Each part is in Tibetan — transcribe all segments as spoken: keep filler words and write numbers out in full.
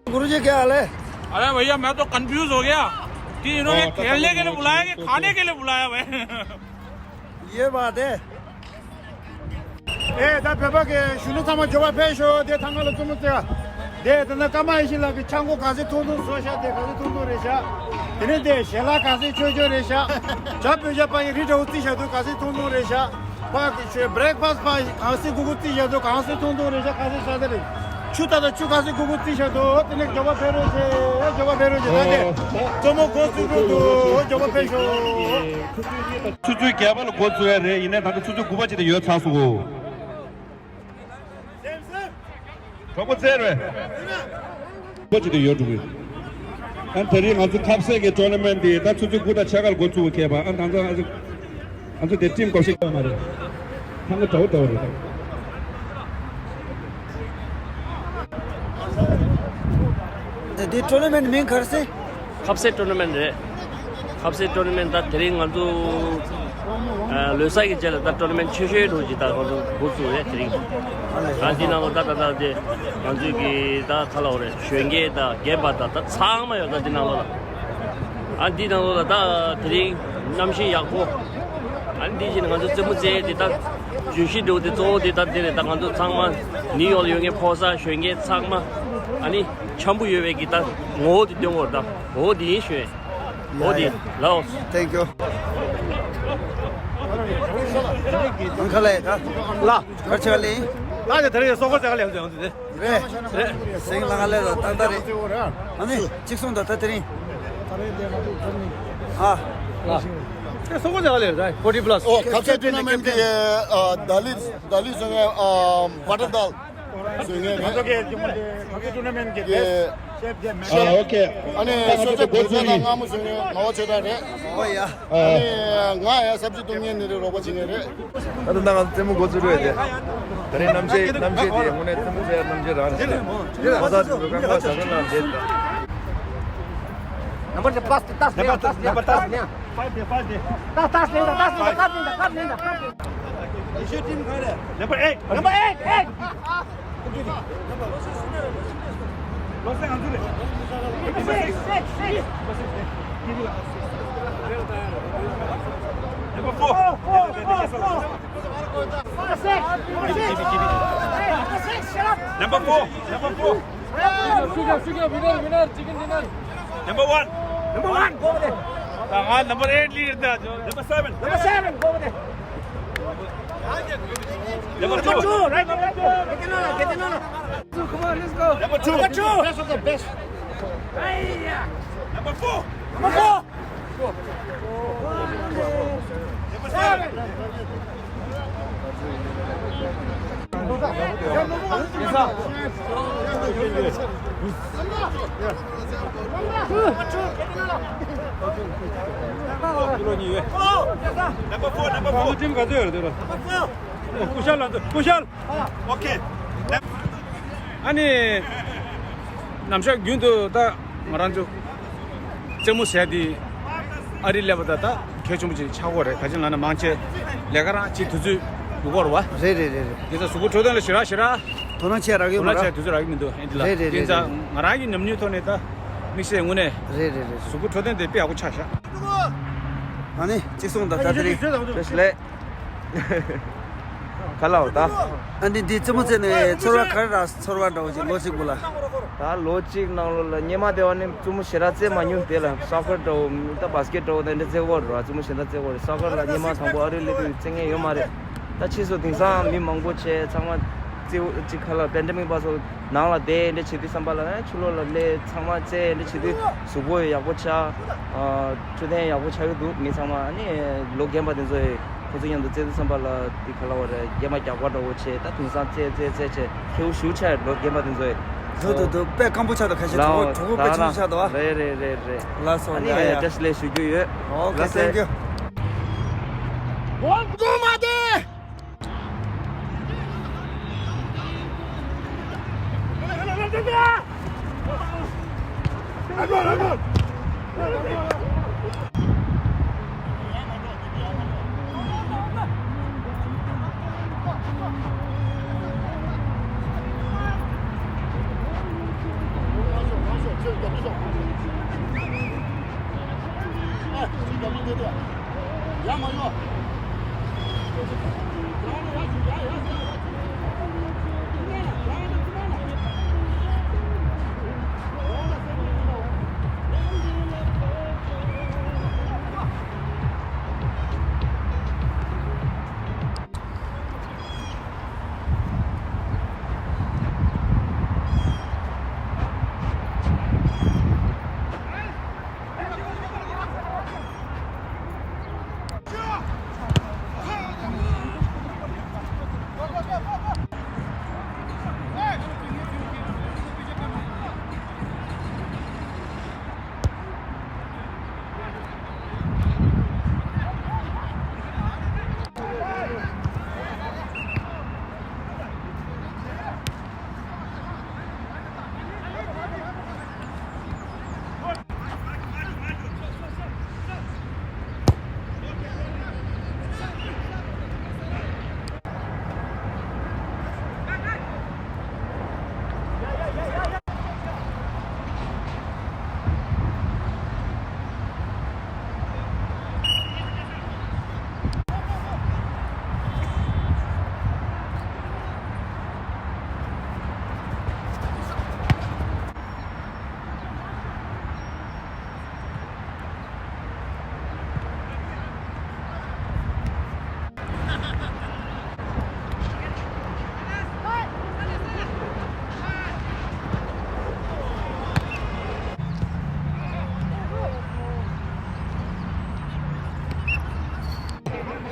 गुरुजी क्या हाल है? अरे भैया, मैं तो कंफ्यूज हो गया कि इन्होंने खेलने के लिए बुलाया कि खाने के लिए बुलाया भाई। ये बात है। ཨེ་ད་བོད་པ་གི་གཞོན་ནུ་ཚང་མ་མགྱོགས་པ་ཕེབས་ཤོག་དེ་ཐང་ག་ལ་བཙུན་མོ་བཙལ། དེ་ད་ནི་ཀརྨ་ཡེ་ཤེས་ལགས་ཀྱི་ཆང་སྒོ་ག་ཚོད་འཐུང་འཐུང་བཟོ་ཤག་དེ་ག་ཚོད་འཐུང་འཐུང་རེད་ཤག་དེ་ནས་དེ་ཞལ་ལག་ག་ཚོད་མཆོད་མཆོད་རེད་ཤག་ཇ་བོད་ཇ་པ་ཡི་རི་འདྲ་བོ་རྩིས་བཞག་འདུག་ག་ཚོད་འཐུང་འཐུང་རེད་ཤག་ཕ་གི་ཆོས་བྷི་རེག་ཕ་སི་ཕ་གང་སེ་གུ་གུ་རྩིས་བཞག་འདུག་གང་སེ་འཐུང་འཐུང་རེད་ཤག་ག་ཚོད་ཤ་ཚ་རེད། ཆུ་ད་ད་ཆུ་ག་ཚོད་གུ་གུ་རྩིས་བཞག་འདུག་དེ་ནས་མགྱོགས་པ་ཕེབས་རོགས་བྱེད། མགྱོགས་པ་ཕེབས་རོགས་བྱེད། ད་དེ་གཙོ་མོ་འགོ་བཙུགས་འགྲོ་འདུག་མགྱོགས་པ་ཕེབས་ཤོག་ཆུ་ཚོད་བརྒྱད་པ་ལ་འགོ་བཙུགས་ཡ་རེད། ཡིན་ནའི་ད་ལྟ་ཆུ་ཚོད་དགུ་པ་ཅིག་ཏུ་ཡོལ་ཚར་སོང་གོ། གྲོགས་པོ་བཙལ་རེད། འགོ་ཅིག་ཏུ་ཡོལ་འགྲོ་གི། ཨ་དེ་རིང་ང་ཚོ་ཐབ་སེ་གི་ཊོར་ན་མེན་ཊི་འདི་ད་ཆུ་ཚོད་དགུ་དང་ཕྱེད་ཀ་ལ་འགོ་བཙུགས་པ་མཁས་པ། ཨ་ད་ཚོ་ང་ཚོ་ང་ཚོ་དེ་ཊིམ་སྐོར་ཞིག་ཡོད་མ་རེད། ཐང་ག་འདྲ་བོ་འདྲ་བོ་རེད། འདི་ཊོར་ན་མེན་ཊི་མིང་ག་རེ་ཟེར། ཁབ་སེ་ཊོར་ན་མེན་ཊི་རེད། ཁབ་སེ་ཊོར་ན་མེན་ཊི་ད་དེ་རིང་ང་ཚོ་ཨ་ལོ་གསར་གྱི་རྗེས་ལ་ད་ཊོར་ན་མེན་ཊི་ཆེ་ཤོས་འགྲོ་གི་ད་ང་ཚོ་འགོ་བཙུགས་རེད་དེ་རིང་། ཨ་འདི་ནང་ལོ་ད་ད་ད་དེ་ང་ཚོའི་གི་ད་ག་ལ་འོ་རེད། གཞོན་སྐྱེས་ད་རྒན་པ་ད་ད་ཚང་མ་ཡོད་ད་འདི་ནང་ལོ་ལ། ཨ་འདི་ནང་ལོ་ལ་ད་དེ་རིང་གནམ་གཤིས་ཡག་པོ། ཨ་འདི་བཞིན་ང་ཚོ་རྩེད་མོ་རྩེ་དེ་ད་བརྗོད་གཞི་འགྲོ་དེ་གཙོ་བོ་དེ་ད་དེ་རེད། ད་ང་ཚོ་ཚང་མ་ནིའུ་ཡོག་ལ་ཡོད་མཁན་ཕོ་གསར་གཞོན་སྐྱེས་ཚང་མ་ཨ་ནི་འཆམ་པོ་ཡོད་པའི་གི་ད་ངོ་བོ་དེ་སྟོན་གོ་ད་ངོ་བོ་དེ་ཡིན་ཞུ། འོ་དེ་ལའོ། Thank you. ཁ་ལས་ད་ལ་གར་ཆ་ལེ། ད་དེ་དེ་རེད། སོག་པོ་ཟ་ག་ལེ་ཡོང་དུས་དེ་རེད། རེད། སེང་ལ་ག་ལེ་ད་ད་ད་རེད། ཨ་ནི་གཅིག་སོང་ད་ད་དེ་རིང་། ཨ་ལ་དེ་སོག་པོ་ཟ་ག་ལེ་ད་ཕོར་ཊི་པ་ལ་སི། ཨོ་ཁ་ཚ་ཊུར་ན་མེན་ཊི་གི་ཨ་ད་ལི་ད་ལི་སོང་ངས་ཨ་བ་ཏྲ་དཱལ། ང་ཚོ་གི་ང་ཚོ་ཊུར་ན་མེན་ཊི་གི་བེ་སི་ཊི་ཤེཕ་དེ་མེ། ཨ་ཨོ་ཁེ། ཨ་ནི་ད་ང་ཚོ་ཤོག་ཆགས་གོ་བོད་ཆོས་དང་ཚོད་ཡིན། སྔ་མོ་ཆོས་དང་རེད། ཨོ་ཡ། ཨ་ནི་ང་ཡ་སབ་ཇི་བཏུང་མཁན་ནི་རེད། རོགས་པ་བྱེད་མཁན་རེད། ད་ལྟ་ང་ཚོ་རྩེད་མོ་འགོ་བཙུགས་རེད་དེ། ད་རེས་གནམ་གཤིས་གནམ་གཤིས་དེ་དངོས་གནས་རྩེད་མོ་རྩེ་ཡ་གནམ་གཤིས་རང་རེད། ཁོ་ཚ་དེ་ཚོ་གང་ག་ཟ་ཁང་ནང་བསྡད་ད། Number the pass, the task, the task, the task. Pass, pass, pass. Number eight. Number eight, eight. Number six, six, six. Number four. Four, four, four, four. Number six, number six. Number six, shut up. Number four. Number four. Sugar, sugar, winner, winner, chicken dinner. Number one. Number one. Go over there. ད་ང་number eight ལ་ཡོད་ད། Number seven. Number seven. Go over there. Number two. Number two. Right, right, right. Get in on, get in on. Come on, let's go. Number two. Number two. Best of the best. Hey, yeah. Number four. Number four. Number seven. Number four, number four. Number four. ཨོ་ཀེ། ཨ་ནི། ནམ་ཞག་རྒྱུན་དུ་ད་ང་རང་ཚོ་རྩེད་མོ་ཟེར་དེ་ཨ་རི་སླེབས་པ་ད་ད་གལ་ཆེན་པོ་ཅིག་ཆགས་ཀྱི་ཡོད་རེད། ག་ཅི་ལབ་ན་མང་ཆེ་ལས་ཀ་རང་ཅིག་དུས་ཚོད་ཡོད་ཀྱི་ཡོད་རེད་བ། རེད་རེད་རེད་རེད། དེ་ཚོ་གཟུགས་པོ་འཕྲོད་བསྟེན་ལ་ཞེ་དྲག་ཞེ་དྲག་དོ་སྣང་བྱེད་རག་གི་ཡོད་མ་རེད། དོ་སྣང་བྱེད་དུས་ཚོད་རག་གི་མི་འདུག་ཨེ་འདི་ལ། རེད་རེད་དེ་རེད་ཚོ་རེད། ང་རང་གི་ཉམས་མྱོང་ཐོག་ནས་ད་དམིགས་བསལ་དངོས་གནས། རེད་རེད་རེད། གཟུགས་པོ་འཕྲོད་བསྟེན་དེ་དཔེ་ཡག་པོ་ཆགས་ཤག་ཨ་ནི་གཅིག་སོང་ད་ད་དེ་རིང་བཀྲ་ཤིས་བདེ་ལེགས། ག་ལ་འོ་ད། ཨ་ནི་འདི་རྩེད་མོ་རྩེ་ནས་ཚོར་བ་ག་རེ་རག་ཚོར་བ་འདྲ་བོ་ཅིག་ལོ་གཅིག་གུ་ལ། ད་ལོ་གཅིག་ནང་ལོགས་ལ་སྔོན་མ་དེ་བ་ནི་རྩེད་མོ་ཞེ་དྲག་རྩེ་མ་མྱོང་། དེ་ལ་སོ་ཀར་འདྲ་བོ་ད་བཱ་སི་ཀེཊ་འདྲ་བོ་དེ་འདྲ་རྩེ་གི་ཡོད་རེད་བ། རྩེད་མོ་ཞེ་དྲག་རྩེ་གི་ཡོད་རེད། སོ་ཀར་ལ་སྔོན་མ་དང་པོ་ཨ་རི་སླེབས་དུས་རྩེ་མཁན་ཡོད་མ་རེད། ད་ཕྱིས་སུ་དེང་སང་མི་མང་པོ་བྱས་ཚང་མ་རྩེ་གཅིག་ཁ་ལ་པེན་ཌེ་མིག་བར་སོ་ནང་ལ་བསྡད་འདྲ་བྱེད་དུས་ཙམ་པ་ལ་ཕྱི་ལོགས་ལ་སླེབས་ཚང་མ་རྩེ་འདྲ་བྱེད་དུས་གཟུགས་པོ་ཡག་པོ་ཆགས། འཕྲོད་བསྟེན་ཡག་པོ་ཆགས་ཀྱི་འདུག་མི་ཚང་མ་ཨ་ནི་ལོ་རྒན་པ་དེ་ཚོ་ཡིས་ཁོ་ཚོ་མཉམ་དུ་རྩེ་དུས་ཙམ་པ་ལ་དེ་ག་ལ་བ་རེད། སྐྱེས་མ་རྒྱག་པ་འདྲ་བོ་བྱས། ད་དེང་སང་རྩེ་རྩེ་རྩེ་བྱས་ཁེའུ་ཞུ་ཆགས་ལོ་རྒན་པ་དེ་ཚོ་ཡིས། འདུག་འདུག་འདུག་དཔེ་སྐམ་པོ་ཆགས་འདུག་ཁ་ཤས་ལའོ་གྲོགས་པོ་དཔེ་ཆུང་ཆགས་འདུག་ཨ། རེད་རེད་རེད་རེད། ལགས་སོ། ཨ་ནི་ཡ་ཡ། བཀྲ་ཤིས་བདེ་ལེགས་ཞུ་རྒྱུ་ཡོད། ཨོ་ཁེ། ལགས་སོ། Thank you.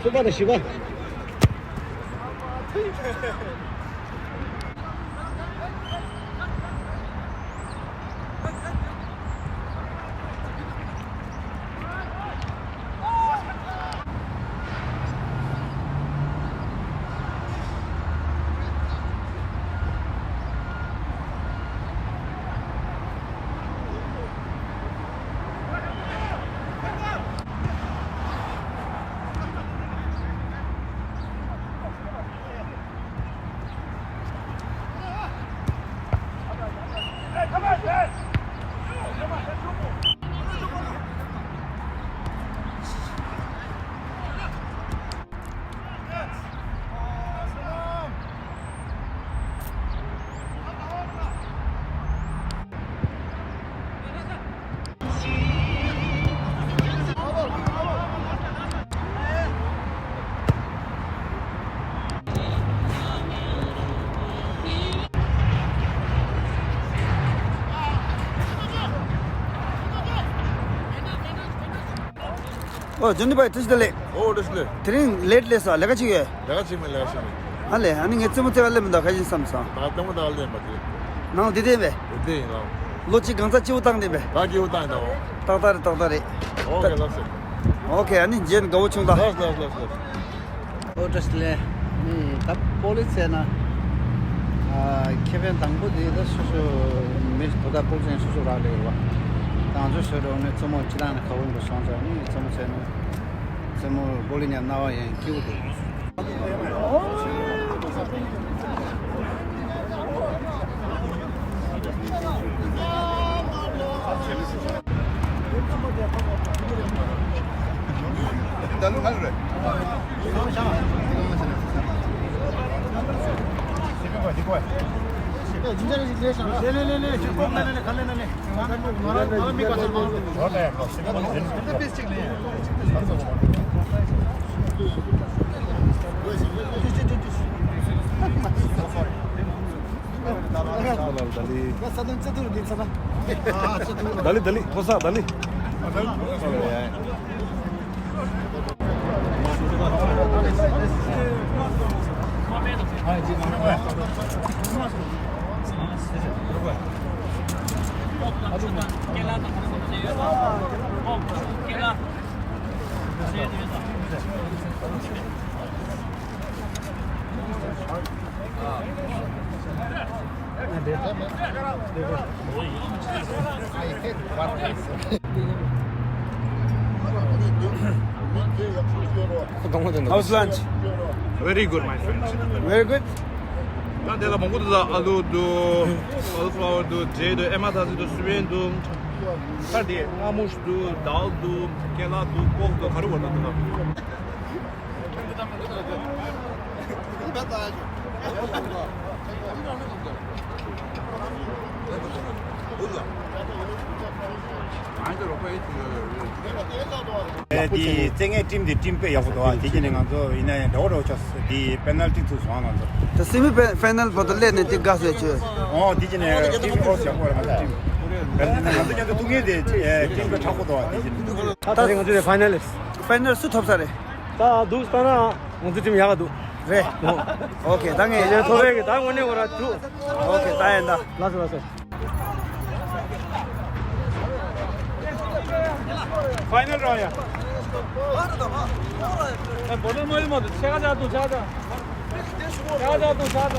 གསུམ་པ་དང་བཞི་པ། ཨོ། ཇོན་ནི་བྷའི་བཀྲ་ཤིས་བདེ་ལེགས། ཨོ། བཀྲ་ཤིས་བདེ་ལེགས། དེ་རིང་ལེ་ཊི་སླེབས་སོང་། ལས་ཀ་ཅིག་ཡོད། ལས་ཀ་ཅིག་མེད། ལས་ཀ་ཅིག་མེད། ཨ་ལས། ཨ་ནི་ངས་རྩེད་མོ་རྩེ་བ་སླེབས་མི་འདུག་ཁ་ཤས་བསམ་སོང་། ད་རྩེད་མོ་ད་སླེབས་པ་དེ། ནང་འདི་བསྡད་པས། དེ་ཡིན་ལགས། ལོ་གཅིག་གང་ཚ་སྐྱིད་པོ་བཏང་བསྡད་པས། ད་སྐྱིད་པོ་བཏང་ཡིན་ད། ཏག་ཏག་རེད། ཏག་ཏག་རེད། ཨོ་ཁེ། ལགས་སོ། ཨོ་ཁེ། ཨ་ནི་རྗེས་དགའ་བོ་བྱུང་ད། ལགས་ལགས་ལགས་ལགས། ཨོ། བཀྲ་ཤིས་བདེ་ལེགས། ནི་ད་པོ་ལི་སི་ཟེར་ན། ཨ། ཁེ་ཕན་དང་པོ་དེ་ད་སོ་སོ་མི་ད་ལྟ་པོ་ལི་སི་ཡང་སོ་སོ་རག་ལས་ཡོད་པ། ད་ང་ཚོའི་བཟོ་གྲྭ་ནས་རྩེད་མོ་སྤྱི་བཏང་ནས་ག་བོ་ཡིན་པ་སོང་ཙང་ནི་རྩེད་མོ་རྩེ་ན། རྩེད་མོ་པོ་ལི་ཉམས་རྣ་བ་ཡང་སྐྱིད་པོ་འདུག་ད་ལི་ད་ལི་ཐོ་ས་ད་ལི། How's lunch? Very good, my friend. Very good. ད་དེ་ལ་མང་པོ་འདུག་ཨ་ལུ་འདུག་ཀོ་ལི་ཕི་ལ་ཝར་འདུག་ཇེ་འདུག་ཨེ་མ་ཐ་ཚི་འདུག་སུ་ཝེན་འདུག་ད་དེ་སྔ་མོ་ཞིག་འདུག་དཱལ་འདུག་ཀེ་ལ་འདུག་ཀོག་འདུག་ག་རེ་བར་ན་འདུག་ཨེ་དེ་རྩེད་མཁན་ཊིམ་དེ་ཊིམ་དཔེ་ཡག་པོ་འདུག་ཨ། དེ་བྱས་ནས་ང་ཚོ་ཡིན་ན་ཡང་འདྲ་བོ་འདྲ་བོ་ཆགས་སོང་། དེ་པེ་ནལ་ཊི་ཚུགས་སོང་ང་ཚོ། ད་སེ་མི་ཕེ་ཕའི་ནལ་བར་དུ་སླེབས་ནས་དེ་དགའ་སོང་ཆོས། ཨོ་དེ་བྱས་ནས་ཊིམ་ཧོ་སི་ཡག་པོ་རེད། ང་ཚོ་ཡིན་ན་ང་ཚོ་མཉམ་དུ་ཐུག་མཁན་དེ་ཊིམ་དཔེ་དྲག་པོ་འདུག་ཨ། དེ་བྱས་ནས། ད་ད་རེས་ང་ཚོ་དེ་ཕའི་ནལ་ལིསི། ཕའི་ནལ་སུ་ཐོབ་ས་རེད། ད་འདུག་ལྟ་ན་ང་ཚོ་ཊིམ་ཡག་ག་འདུག་རེད། ཨོ་ཨོ་ཁེ། ད་ངས་ཡང་ཐོབ་པའི་གི་ད་དངོས་གནས་ཁོ་ར་འདུག་ཨོ་ཁེ། ད་ཡིན་ད། ལགས་སོ་ལགས་སོ། ཕའི་ནལ་རང་ཡ། ཨེ་བོ་ལོན་མ་ཡོད་མ་འདུག་ཆེ་ག་ཅག་འདུག་ཆེ་ག་ཅག་ཆེ་ག་ཅག་འདུག་ཆེ་ག་ཅག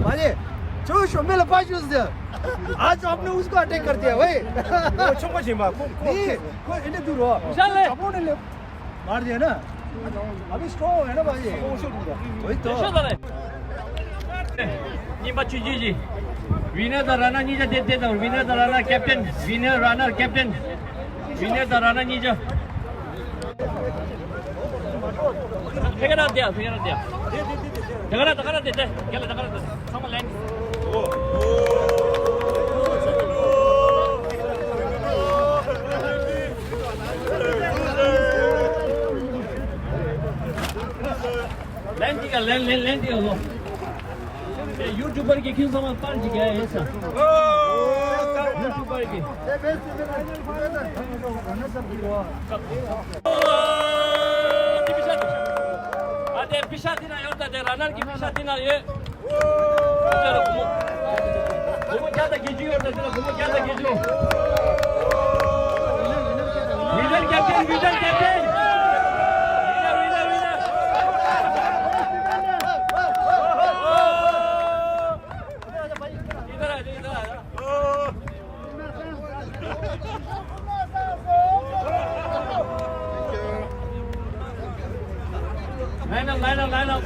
माने, जो शोमेल पास यूज़ दे, आज आपने उसको अटैक कर दिया भाई। वो छोको छिमा, को, को, नहीं, कोई इन्हें दूर हो। चल ले। चपो ने ले, मार दिया ना। अभी स्ट्रॉन्ग है ना भाई। वही तो। གཉིས་པ་ཆུ་བཞི་བཞི། ཝི་ནར་དང་ར་ནར་གཉིས་ཆ་དེ་དེ་དང་། ཝི་ནར་དང་ར་ནར་ཀེབ་ཊན། ཝི་ནར་ར་ནར་ཀེབ་ཊན། ཝི་ནར་དང་ར་ནར་གཉིས་ཆ། ཕེ་ག་ར་དེ་ཡ། ཕེ་ག་ར་དེ་ཡ། ད་ག་ར་ད་ག་ར་དེ་དེ་ག་ལ་ད་ག་ར་དེ་ཚང་མ་ལེན། ལན་ཅིག་ག་ལན་ལན་ལན་ཅིག་ག་ལོ། ཡུ་ཊུབ་པར་གྱི་ཁྱིམ་ཚང་མ་པར་ཅིག་རྒྱག་ཡས་ས། ཡུ་ཊུབ་པར་གྱི། ཨ་དེ་པི་ཤ་དེ་ན་ཡོད་ད། དེ་ར་ནར་གྱི་པི་ཤ་དེ་ན་ཡོད། སྒོར་མོ་བརྒྱ་དང་བརྒྱད་ཅུ་ཡོད་ད། དེ་ན་སྒོར་མོ་བརྒྱ་དང་བརྒྱད་ཅུ། ཝི་ནར་ཀེབ་ཊན། ཝི་ནར་ཀེབ་ཊན། ཝི་ནར། ཝི་ནར། ཝི་ནར། इधर आ जाओ, इधर आ जाओ। Line up, line up, line up.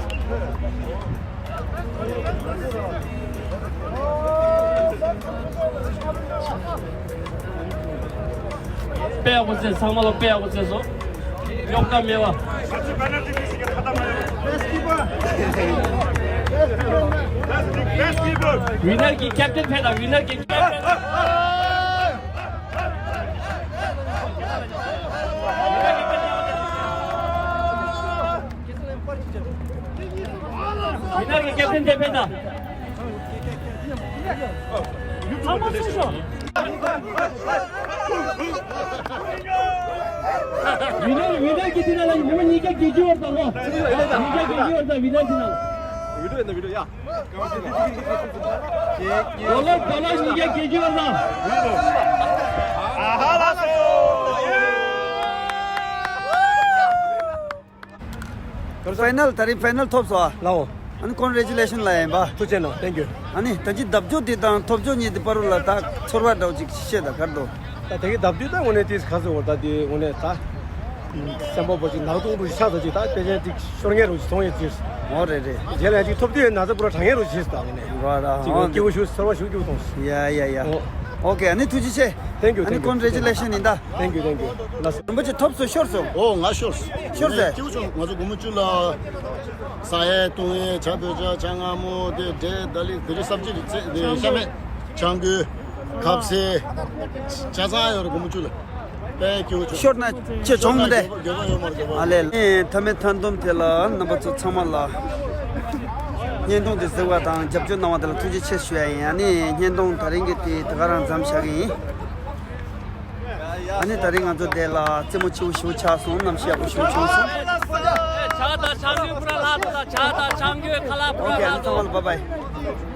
དཔེ་ཡག་པོ་རྩེས། ཚང་མ་ལ་དཔེ་ཡག་པོ་རྩེས་སོང་། རྙོག་དྲ་མེད་པ། ཝི་ནར་གྱི་ཀེབ་ཊན་ཕེབས་དང་། ཝི་ནར་གྱི་ཀེབ་ཊན། ཝི་ནར་གྱི་ཀེབ་ཊན་དེ་ཕེབས་དང་། ཚང་མ་ཚུར་ཤོག་ཝི་ནར། ཝི་ནར་གྱི་དེ་ན་ལ་ཉི་མ་ཉིས་བརྒྱ་བརྒྱད་ཅུ་བར་དང་གོ། ཉིས་བརྒྱ་བརྒྱད་ཅུ་བར་དང་ཝི་ནར་གྱི་ན། ཝི་ཌི་ཡོ་ཡིན་ན་ཝི་ཌི་ཡོ་ཡ། ཌོ་ལར་ཌོ་ལར་ཉིས་བརྒྱ་བརྒྱད་ཅུ་བར་དང་། ཨ་ཧ་ལ་སོ། ཕའི་ནལ། ད་རིང་ཕའི་ནལ་ཐོབ་སོང་ཨ། ལའོ། ཨ་ནི་ཀོན་གྷི་རེ་ཅུ་ལེ་ཤན་ལ་ཡིན་པ། ཐུགས་རྗེ་གནང་། ཐེང་ཀིའུ། ཨ་ནི་ད་ཅི་ལྡབ་འགྱུར་དེ་དང་ཐོབ་འགྱུར་གཉིས་དེ་བར་ལ་ད་ཚོར་བ་འདྲ་བོ་ཅིག་བཤད་ད་གར་དོ། ད་དེ་གི་ལྡབ་འགྱུར་ད་དངོས་གནས་དེ་ག་ཚོད་འོར་ད་དེ་དངོས་གནས་ད། སེམས་པ་པོ་ཅིག་ནག་དུང་རུ་ཆགས་ད་ཅིག་ད་དཔེ་ཅན་ཅིག་ཤོར་ངེས་རུ་ཅིག་སོང་ཡོད་ཅིག་ཨོ་རེད་རེད། རྗེས་ལ་ཅིག་ཐོབ་དུས་ན་ཚ་པོ་ར་དྲག་ངེས་རུ་ཅིག་ད་དངོས་གནས། ར་ར་ཅིག་ཨོ་སྐྱིད་པོ་ཞུ་ཚོར་བ་ཞུ་སྐྱིད་པོ་ཐོངས། ཡ་ཡ་ཡ། ཨོ། ཨོ་ཁེ། ཨ་ནི་ཐུགས་རྗེ་ཆེ། Thank you, ཨ་ནི thank you. ཀོན་གྷི་རེ་ཅུ་ལེ་ཤན་ཡིན་ད། Thank you, thank you. ལགས་སོ། རིན་པོ་ཆེ་ཐོབ་སོང་། ཤོར་སོང་། ཨོ་ང་ཤོར་སོང་། ཤོར་སོང་། སྐྱིད་པོ་བྱུང་། ང་ཚོ་སྒོར་མོ་བཅུ་ལ། ཟ་ཡས་བཏུང་ཡས་ཇ་བོད་ཇ་ཇ་མངར་མོ་དེ་འབྲས་ད་ལི་དེ་རིགས་སབ་ཇི་རེད་ཚེ་དེ་ཤ་མེད། ཇ་འགོས། ཁ་ཟས། ཇ་ཚང་ཡོད་རེད་སྒོར་མོ་བཅུ་ལ། དཔེ་སྐྱིད་པོ་བྱུང་། ཤོར་ན་ཆེ་ཆུང་མི་འདྲ། འགྱོད་པ་ཡོད་མ་རེད་འགྱོད་པ། ཨ་ལས། ཨེ་མཐའ་མའི་མཐའ་སྡོམ་དེ་ལ་རྣམ་པ་ཚོ་ཚང་མ་ལ། བརྙན་ཐུང་དེ་གཟིགས་པ་དང་རྒྱབ་སྐྱོར་གནང་བ་དེ་ལ་ཐུགས་རྗེ་ཆེ་ཞུ་ཡ་ཡིན། ཨ་ནི་བརྙན་ཐུང་དེ་རིང་གི་དེ་དེ་ག་རང་མཚམས་བཞག་གི་ཡིན། ཨ་ནི་དེ་རིང་ང་ཚོ་འདི་ལ་རྩེད་མོ་ཆེ་བོ་ཞེ་པོ་ཆགས་སོང་། གནམ་གཤིས་ཡག་པོ་ཞེ་པོ་བྱུང་སོང་། ཇ་དང་ཆང་རྒྱུའི་ཁ་ལག་ཕུལ་ད། ཇ་དང་ཆང་རྒྱུའི་ཁ་ལག་ཕུལ་ཨོ་ཁེ། ཨ་ནི་ཚང་མ་ལ་བྷའི་བྷའི།